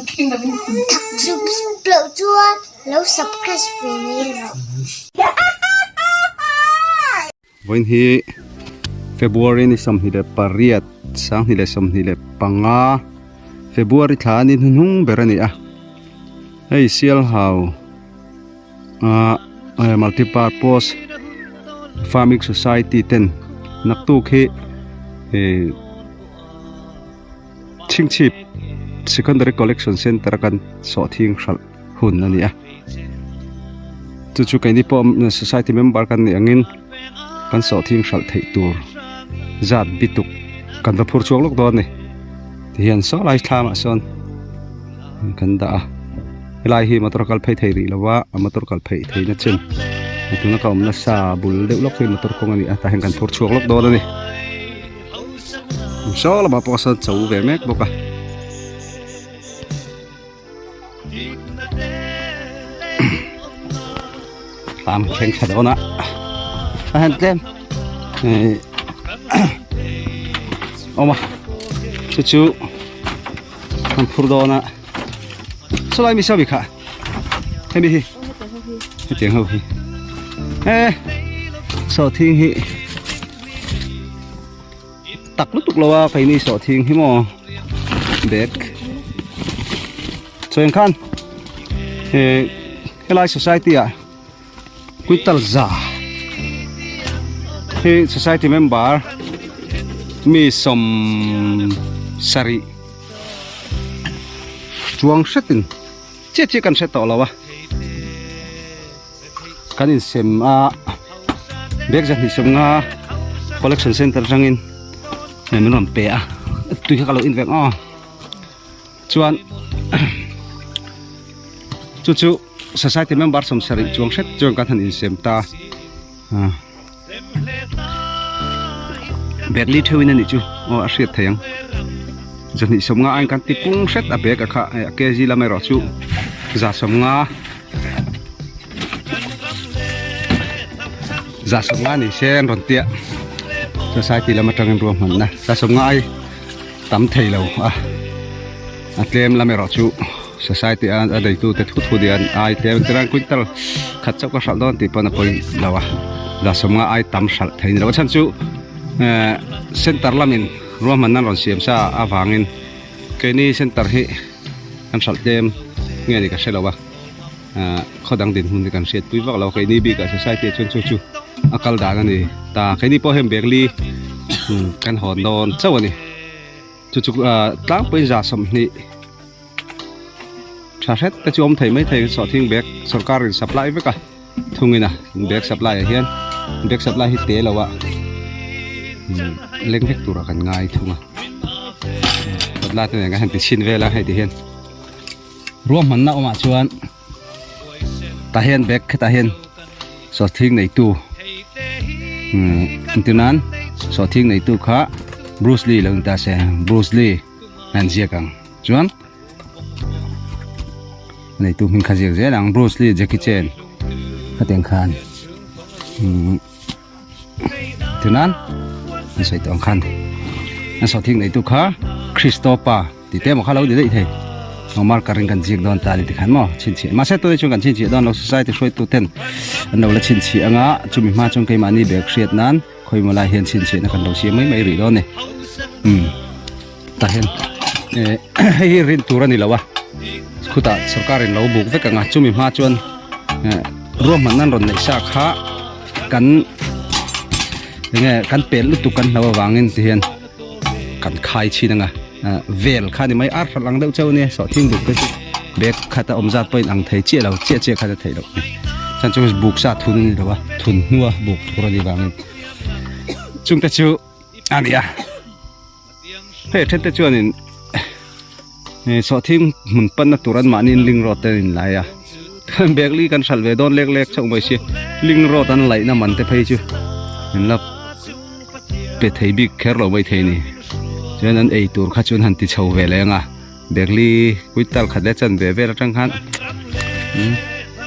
Subscribe loh chuan lo subscribe ve mai rawh. Vawiin hi February ni 28, 2025 February thla ni hnuhnung ber a ni a. Hei Sialhau ah Multipurpose Farming Society ten naktuk hi ih Chhingchhip Secondary Collection Centre a kan sawhthing hralh hun a ni a chu chu keini pawh society member kan nih angin kan sawhthing hralh theih tur zat bituk kan va phur chhuak lawk dawn a ni tihian saw lai thlamah sawn kan dah a helai hi motor a kal phei thei rih lo a a motor kal phei theihna chin tuna ka awm nasa bul deuh lawk hi motor kawng a ni a tah hian kan phur chhuak lawk dawn a ni. Saw lamah pawh sawn cho ve mek bawk a. Tlam thleng tha dawn a. A hen tlem. Awm a. Chu chu kan phur dawn a. Saw lai mi saw mi kha. Hemi hi. Hetiang ho hi. E saw thing hi. Tak lutuk lo a keini sawhthing hi maw bag chuan khan eh helai society ah quintal za hi society member mi sawm sarih chuang hretin chiah chiah kan hre tawh lo a. Kan insem a bag zahnih sawmnga collection center atangin hei min rawn pe a tui kha ka lo in vek aw chuan chu chu society member sawm sarih chuang hret chuan kan han insem ta a bag li theuhin a nih chu aw a hriat thei ang zahnih sawmnga aiin kan ti pung hret a bag a kha a kg lam erawh chu za sawmnga. Za sawmnga ni se an rawn tia society lam atangin ruahmanna za sawmnga ai tam thei lo a a tlem lam erawh chu society a a neitu te thu thu dian ai tlem chuan quintal khat chauh ka hralh dawn tih pawn a pawi lo a za sawmnga ai tam hralh thei ni lo a chhan chu ehh center lamin ruahmanna an rawn siam sa avangin keini center hi an hralh tlem nge ni ka hre lo a ah khaw dang dinhmun hi kan hriat pui vak lo keini bikah society ah chuan chu chu a kal dan a ni ta keini pawh hian bag li kan hawn dawn chauh a ni chu chu ah tlangpui 30 tha hret te chu awm thei mai thei sawhthing bag sorkar in supply vek a thungin a bag supply ah hian bag supply hi te lo a leng vek turah kan ngai thung a kawt lai te nen kan han ti chhin vel a hei ti hian ruahmanna awmah chuan tah hian bag khetah hian sawhthing neitu entir nan sawhthing neitu kha Bruce Lee lo ni ta se Bruce Lee an ziak ang chuan. Neitu hming kha ziak zel ang Bruce Lee Jackie Chan hetiang khan tunan an sawi tawh ang khan an sawhthing neitu kha Christopher tih te emaw kha lo ni daih thei Omar ka ring kan ziak dawn ta ani tikhan maw chhinchhiah mahse tunah chuan kan chhinchhiah dawn lo society hruaitu ten an lo la chhinchhiah anga chumi hma chuan keimahni bag hriat nan khawimaw lai hian chhinchhiahna kan lo siam mai mai rih dawn a ni umm. Tah hian eh hei hi rin tur a ni lo a khutah sorkar in lo buk vek ang a chumi hma chuan eh ruahmanna an rawn neih sa kha kan enge kan pel lutuk kan hlo avangin ti hian kan khai chhin ang a ah vel kha ni mai ar hrat ang deuh chauh a nia sawhthing buk te chu bag khat a awm zat pawhin ang thei chiah lo chiah chiah khan a theih loh chuan chu buk sa thun a ni lo a thun hnua buk tur a nih vangin chungte chu a ni a. Hei then te chuanin eh sawhthing hmun panna tur an mahniin ling road te an inlai a bag li kan hralh ve dawn lek lek chauh mai sia ling road an laihna man te phei chu an la pe thei bik kher lo mai thei a ni chuan an ei tur kha chu an han ti chho ve leh ang a bag li quintal khat leh chanve vel atang khan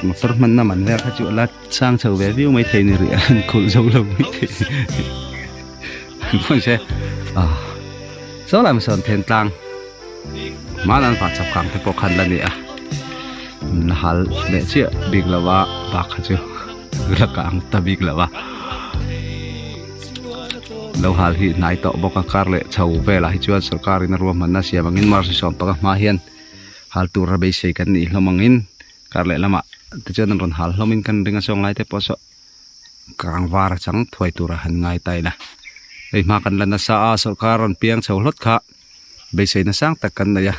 motor hmanna man vel kha chu a la sang chho ve viau mai thei a ni rih a an khulh zo lo mai thei Hmun se ah saw lai sawn then tlang Hmana an vah chap kang te pawh khan la ni a la hal leh chiah bik lo a bak kha chu la kang ta bik lo a lo hal hi hnai tawh bawk a kar leh chho velah hi chuan sorkar in a ruahmanna siam angin march ni sawm panga hma hian hal tura beisei kan nih hlawm angin kar leh lamah te chuan an rawn hal hlawmin kan ring a chuang lai te pawh saw kang var a chang thuai tura han ngai ta ila hei hma kan la nasa a sorkar rawn piang chho hlawt kha beisei na sang tak kan nei a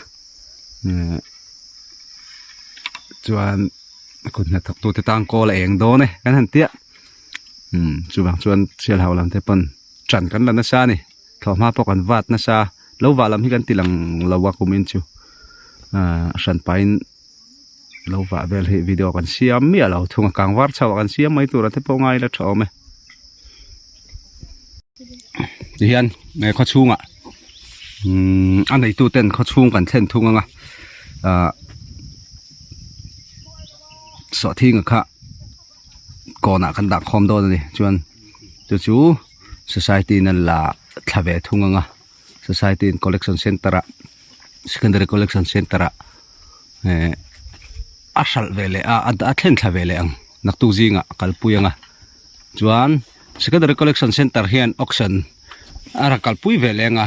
chuan kut hnathawk tute tan kawl a eng dawn e kan han tia umm chuvang chuan sial ho lam te pawn tan kan la nasa a ni thlawhhma pawh kan vat nasa lo vah lam hi kan ti lang lo a kumin chu ahh hran pahin. Lo vah vel hi video kan siam miah lo thung a kang var chho ah kan siam mai tur a te pawh ngai la tha awm e tihian he khaw chhungah umm a neitu ten khaw chhung kan thlen thung ang a ahh sawhthing kha kawnah kan dah khawm dawn a ni chuan chu chu society in a la thla ve thung ang a society in collection center ah secondary collection center ah eh a hralh ve leh a a thlen thla ve leh ang naktuk zingah a kalpui ang a chuan secondary collection center hian auction a rawn kalpui ve leh ang a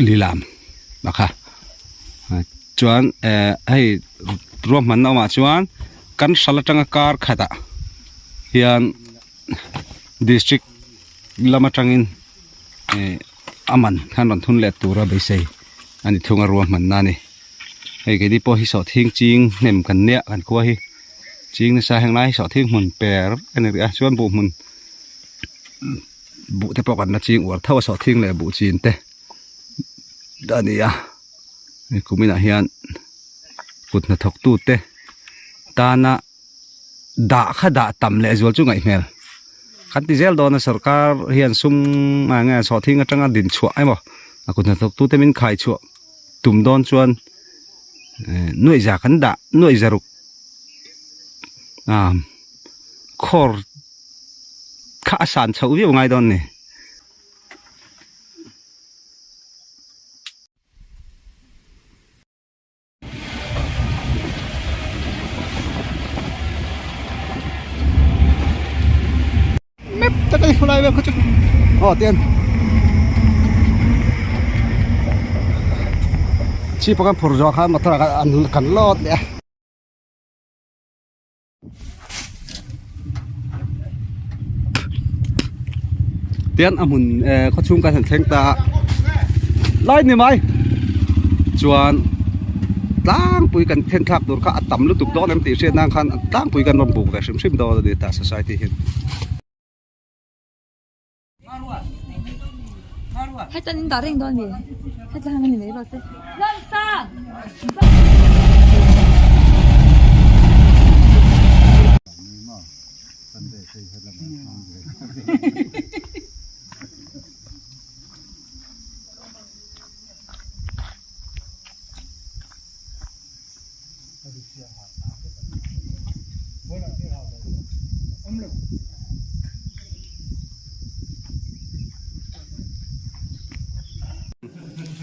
lilam a kha chuan eh hei ruahmanna awmah chuan kan hralh atanga kar khatah hian district lam atangin eh a man khan rawn thun let tura beisei a ni thung a ruahmanna a ni hei keini pawh hi sawhthing ching hnem kan nia kan khua hi ching nasa heng lai hi sawhthing hmun per a ni rih a chuan buh hmun buh te pawh kan la ching uar tho a sawhthing leh buh chin te a ni a hei kuminah hian kut hnathawk tute tana dah kha dah tam leh zual chu ngaih hmel kan ti zel dawn a sorkar hian sum ah nge sawhthing atanga din chhuah emaw a kut hnathawk tute min khai chhuah tum dawn chuan eh nuaih za kan dah nuaih za ruk ah khawr kha a san chhoh viau ngai dawn a ni. Map tak a ni khawlai vel khaw chu aw tian chhip a kan phur zawh khan motor ah khan an kan lawt leh a. Tian a hmun eh khaw chhung kan han thleng ta a lai ni mai chuan tlangpui kan then thlak tur kha a tam lutuk dawn em tih hriat nan khan tlangpui kan rawn buk ve hrim hrim dawn a ni ta society hian.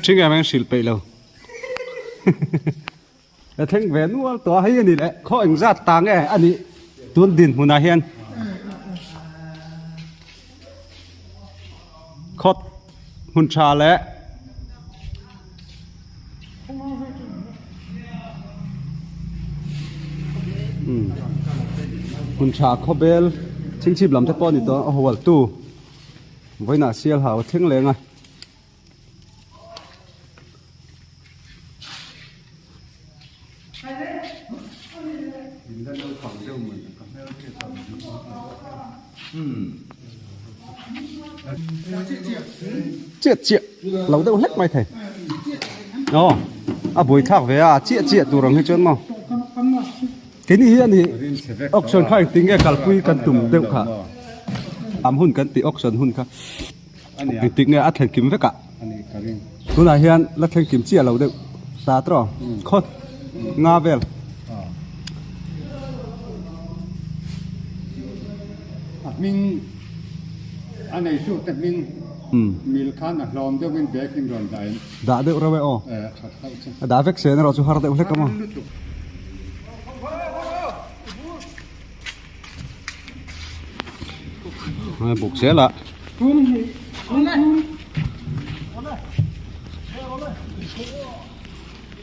Thing em ang hrilh peih lo ka thleng ve nual tawh a hei a ni leh khaw engzat ta nge a nih tun dinhmunah hian khawt hmun tha leh. Hmun tha khawbel chhingchhip lam te pawh a ni tawh a hual tu vawiinah sial hau a thleng leng a. Chiah chiah lo deuh hlek mai thei aw a buai thlak ve a chiah chiah tur ang hi chuan maw keini hi ani auction kha engtin nge kalpui kan tum deuh kha am hun kan tih auction hun kha engtik nge a thlen kim vek ah tunah hian la thleng kim chiah lo deuh ta tawh khaw nga vel. A hming a nei chu te hming. Mil khan a hlawm deuhin bag in rawn dah in. Dah deuh reuh e aw. Eh a that hlauh chu. A dah vek sen erawh chu har deuh hlek a maw. Har lutuk. Buk zel a.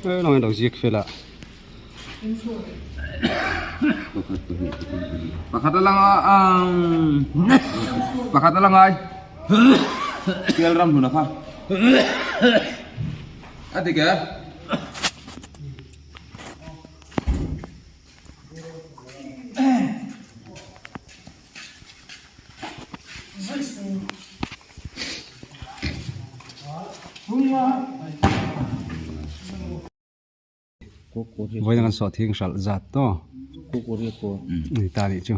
He lawng in lo ziak fel a. Pakhat a lang a pakhat a lang ai Pial ram hlun a kha a dik e. Vawiin kan sawh thing hralh zat tawh ni ta nih chu.